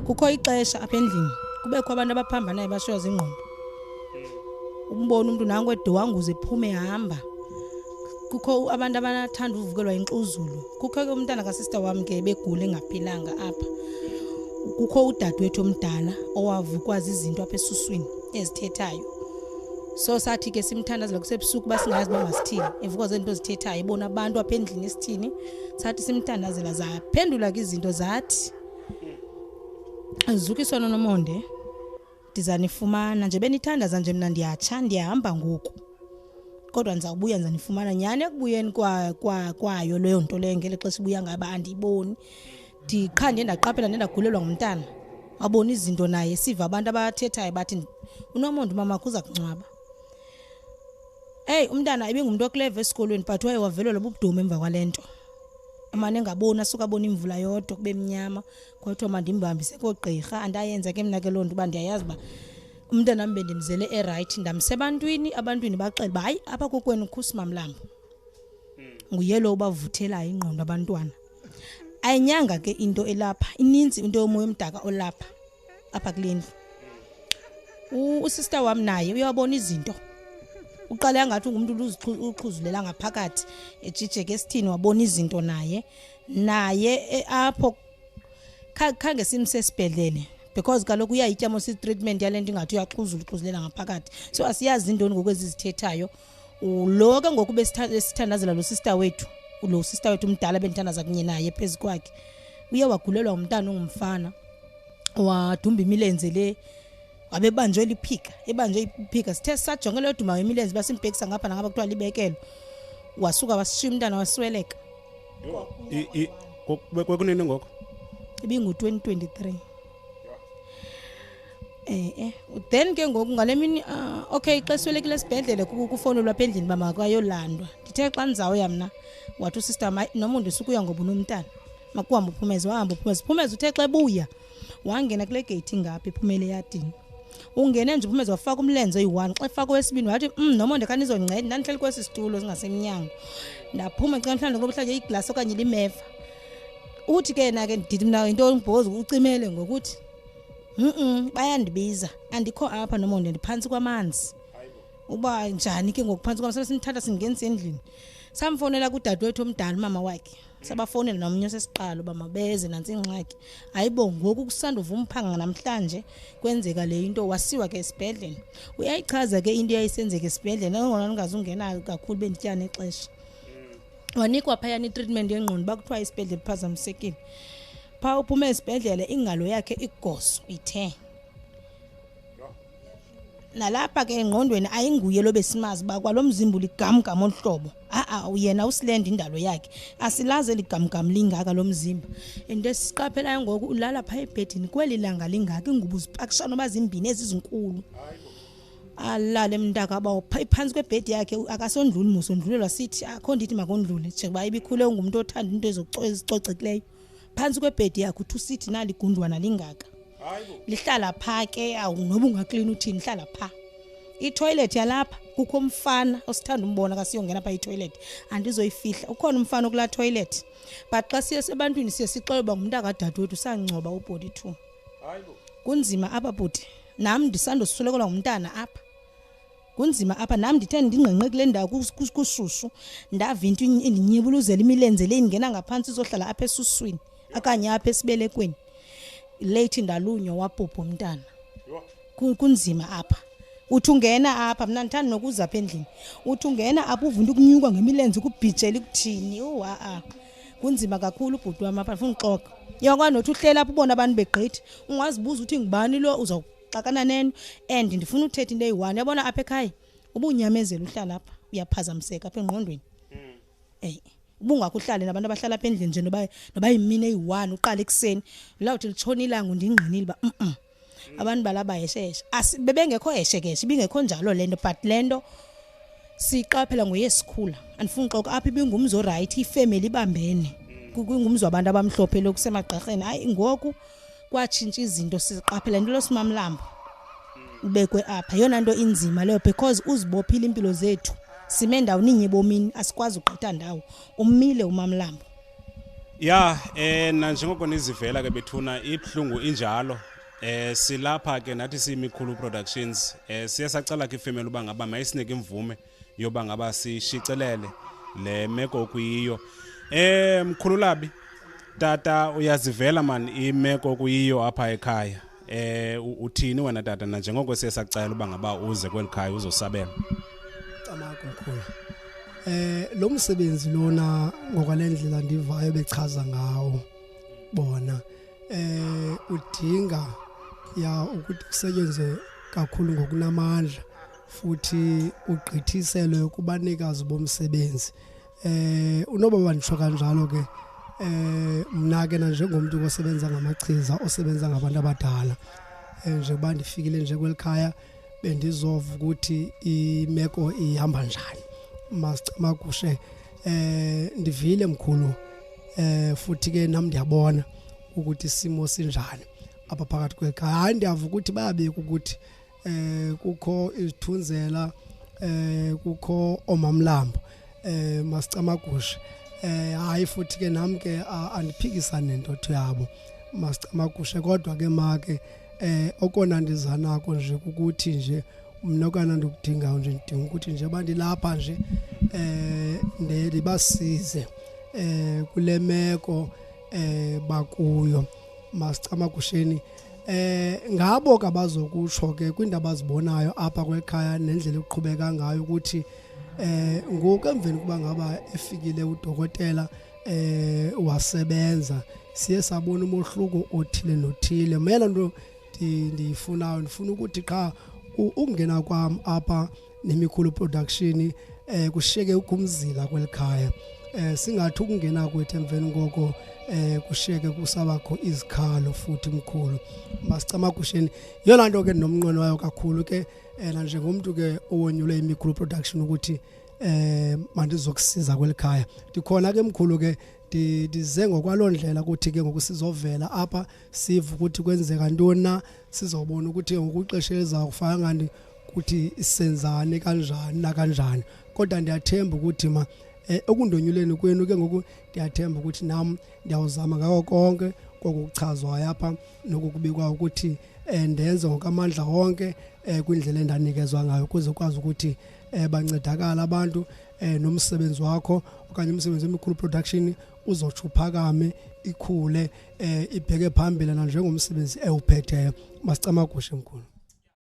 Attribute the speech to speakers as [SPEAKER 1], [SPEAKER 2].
[SPEAKER 1] Kukho ixesha apha endlini kubekho abantu abaphambanayo bashiywa zingqondo. Umbona umuntu nanku edowanguze ephume ehamba. Kukho abantu abathanda uvukelwa inxuzulu. Kukho ke umntana kasista wam ke begula engaphilanga apha. Kukho udadewethu omdala owavukwa zizinto apha esuswini ezithethayo. So sathi ke simthandazela kusebusuku uba singazi uba masithini, evukwa zezinto zithethayo, ebona abantu apha endlini esithini. Sathi simthandazela zaphendula ke izinto zathi, Zukiswa noNomonde, ndizanifumana nje benithandaza nje mna ndiyatsha ndiyahamba ngoku, kodwa ndizawubuya ndizanifumana. Nyhani ekubuyeni kwayo leyo nto leyo ngeli xesha ibuya ngayo uba andiyiboni, ndiqha ndiye ndaqaphela ndiye ndagulelwa ngumntana wabona izinto naye. Siva abantu abathethayo bathi uNomonde umamakhe uza kungcwaba. Eyi, umntana ibingumntu okleva esikolweni but waye wavelelwa bubudomi emva kwale nto. Amane engaboni, asuke abona imvula yodwa kube mnyama. Kwathiwa mandimbambise koogqirha, andayenza ke mna ke loo nto uba ndiyayazi uba umntanam bendimzele erayithi. Ndamsa ebantwini, abantwini baxela uba hayi apha kokwenu khusimamlambo nguye lo ubavuthelayo ingqondo abantwana. Ayinyanga ke into elapha, ininzi into yomoya omdaka olapha apha kule ndlu. Usista wam naye uyabona izinto, uqale angathi ungumntu uxhuzulela ngaphakathi ejijeke esithini, wabona izinto naye. Naye apho khange simse esibhedlele because kaloku uyayitya mos i-treatment yale nto ingathi uyaxhuzula, uxhuzulela ngaphakathi. So asiyazi intoni ngoku ezizithethayo. Lo ke ngoku besithandazela lo sister wethu, lo sister wethu umdala bendithandaza kunye naye phezu kwakhe, uye wagulelwa ngumntana ongumfana, wadumba imilenze le, wabebanjwe liphika, ebanjwe iphika. Sithe sajonge leyo duma imilenze basimbhekisa ngapha nangapha, kuthiwa libekelo, wasuka wasishiya umntana wasweleka.
[SPEAKER 2] Kwekunini ngoko?
[SPEAKER 1] Ibingu-2023. Then ke ngoku ngale mini, okay, xa eswelekile esibhedlele kufowunelwa apha endlini uba makayolandwa. Ndithe xa ndizawuya mna, wathi usister wam, hayi Nomonde sukuya ngoba unomntana, makuhambe uPhumeze. Wahamba uPhumeze. Uphumeze uthe xa ebuya wangena kule geyithi ingapha iphumele eyadini. Ungene nje uPhumeze wafaka umlenze oyi-1, xa efaka owesibini wathi, Nomonde khanizondinceda, ndandihleli kwesi situlo singasemnyango. Ndaphuma xa mhlawumbi ngoba mhlawumbi iglasi okanye limeva. Uthi ke yena ke ndithi mna yinto umbhozo ucimele ngokuthi bayandibiza, andikho apha Nomonde, ndiphantsi kwamanzi. Uba njani ke ngoku phantsi kwamanzi? Simthatha singenisa endlini, samfowunela kudadewethu omdala umama wakhe, sabafowunela nomnye osesiqalo uba mabeze, nantsi ingxaki. Hayibo, ngoku kusanduva umphanga namhlanje kwenzeka le into. Wasiwa ke esibhedlele. Uyayichaza ke into eyayisenzeka esibhedlele, nangona ndingazungena kakhulu benditya nexesha. Wanikwa phayana itreatment yengqondo, uba kuthiwa isibhedlele uphazamisekile. Phaa uphume esibhedlele ingalo yakhe igoso ithe nalapha ke engqondweni ayinguye lo besimazi uba kwalo mzimba uligamgam olu hlobo. A-a, yena usilenda indalo yakhe, asilazi eli gamgam lingaka lo mzimba. Into esiqaphelayo ngoku, ulala phaa ebhedini kweli langa lingaka, iingubo uzipakisha noba zimbini ezi zinkulu, alale mntakabawo phantsi kwebhedi yakhe. Akasondluli mos, ondlulelwa sithi, akho ndithi makondlule njengoba ibikhule ungumntu othanda into ezicocekileyo. Phantsi kwebhedi yakhe uthi usithi nali igundwana lingaka lihlala phaa ke, awu noba ungaklina uthini, hlala phaa. Ithoyilethi yalapha kukho umfana osithanda umbona kasiyongena phaa ithoyilethi, andizoyifihla, ukhona umfana okulaa thoyilethi. But xa siye ebantwini siye sixele uba ngumntu akadadewethu sangcoba ubody 2. Kunzima apha bhuti, nam ndisandoswelekelwa ngumntana apha, kunzima apha. Nam ndithe ndingqengqe kule ndawo kushushu, ndava into indinyibuluzela imilenze le, ingena ngaphantsi izohlala apha esuswini okanye apha esibelekweni. Leyithi ndalunywa wabhubha umntana. Kunzima apha. Uthi ungena apha, mna ndithanda nokuza apha endlini, uthi ungena apha uva into ukunyuka ngemilenze ukubhijela ikuthini. Oh a-a, kunzima kakhulu ubhuti wam apha, ndifuna uxoka. Uyakwazi nothi uhleli apha ubone abantu begqitha, ungazibuza uthi ngubani lo uzawuxakana nento. And ndifuna uthetha into eyi-one, uyabona apha ekhaya ubunyamezela uhlala apha uyaphazamiseka apha engqondweni. Ubungakho uhlale nabantu abahlala apha endlini nje noba yimini eyi-1 uqala ekuseni, lawuthi litshona ilanga undingqinile uba abantu balaba yesheshe. Bebengekho heshekeshe, ibingekho njalo le nto, but le nto siqaphela ngoyesikhula. Andifuni uxoka, apha ibingumzi orayithi, ifemeli ibambene, kungumzi wabantu abamhlophe lo kusemagqirheni. Hayi ngoku kwatshintsha izinto, siqaphela into losimamlambo ubekwe apha. Yeyona nto inzima leyo because uzibophile impilo zethu, sime ndawoninye ebomini, asikwazi ugqitha ndawo, umile umamlambo.
[SPEAKER 2] Ya, na njengoko nizivela ke bethuna, ibhlungu injalo. Silapha ke nathi siyimikhulu Productions. Siye sacela ke ifemeli uba ngaba mayisinike imvume yoba ngaba sishicelele le meko kuyiyo. Mkhululabi, tata, uyazivela man imeko kuyiyo apha ekhaya. Uthini wena tata, na njengoko siye sacela uba ngaba uze kweli khaya uzosabela?
[SPEAKER 3] Camagu mkhulu. Lo msebenzi lona, ngokwalendlela ndivayo bechaza ngawo bona, udinga ya ukuthi kusetyenzwe kakhulu ngokunamandla futhi ugqithiselwe kubanikazi bomsebenzi. Unoba bandisho kanjalo ke, mna ke nanjengomuntu osebenza ngamachiza, osebenza ngabantu abadala, njengoba ndifikile nje kwelikhaya bendizova ukuthi imeko ihamba njani. Masicamagushe, ndivile mkhulu, futhi ke nami ndiyabona ukuthi isimo sinjani apha phakathi kwekhaya. Hayi, ndiyava ukuthi bayabika ukuthi kukho izithunzela, kukho omamlambo. Masicamagushe, hayi futhi ke nami ke andiphikisani nentotho yabo, masicamagushe, kodwa ke make okona ndizanako nje ukuthi nje mna okana ndikudingayo nje, ndidinga ukuthi nje bandilapha nje ndibasize kule meko bakuyo, masicamagusheni. Ngabo ke abazokutsho ke kwiindaba azibonayo apha kwekhaya nendlela eqhubeka ngayo ukuthi ngoku emveni kuba ngaba efikile udokotela wasebenza, siye sabona umohluko othile nothile. Mna nto ndiyifunayo, ndifuna ukuthi qha ukungena kwam apha nemikhulu production kushiyeke ukumzila kwelikhaya, singathi ukungena kwethu emveni ngoko kushiyeke kusabakho izikhalo futhi mkhulu, masicamagusheni. Yona nto ke ndinomnqweno wayo kakhulu ke, nanjengomuntu ke owonyule imikhulu production ukuthi mandizokusiza kwelikhaya, ndikhona ke mkhulu ke, ndize ngokwaloo ndlela ukuthi ke ngoku sizovela apha sive ukuthi kwenzeka ntoni na, sizobona ukuthi ngoku ixesha elizayo kufana ngani, ukuthi senzani kanjani nakanjani. Kodwa ndiyathemba ukuthi ma ekundonyuleni kwenu ke ngoku, ndiyathemba ukuthi nam ndiyawuzama ngako konke kokuchazwayo apha nokukubikwa ukuthi ndenze ngokamandla wonke kwindlela endanikezwa ngayo ukuze ukwazi ukuthi bancedakala abantu, nomsebenzi wakho okanye umsebenzi wemikhulu production uzotsho uphakame, ikhule, ibheke phambili nanjengomsebenzi ewuphetheyo. Masicamagushe mkhulu.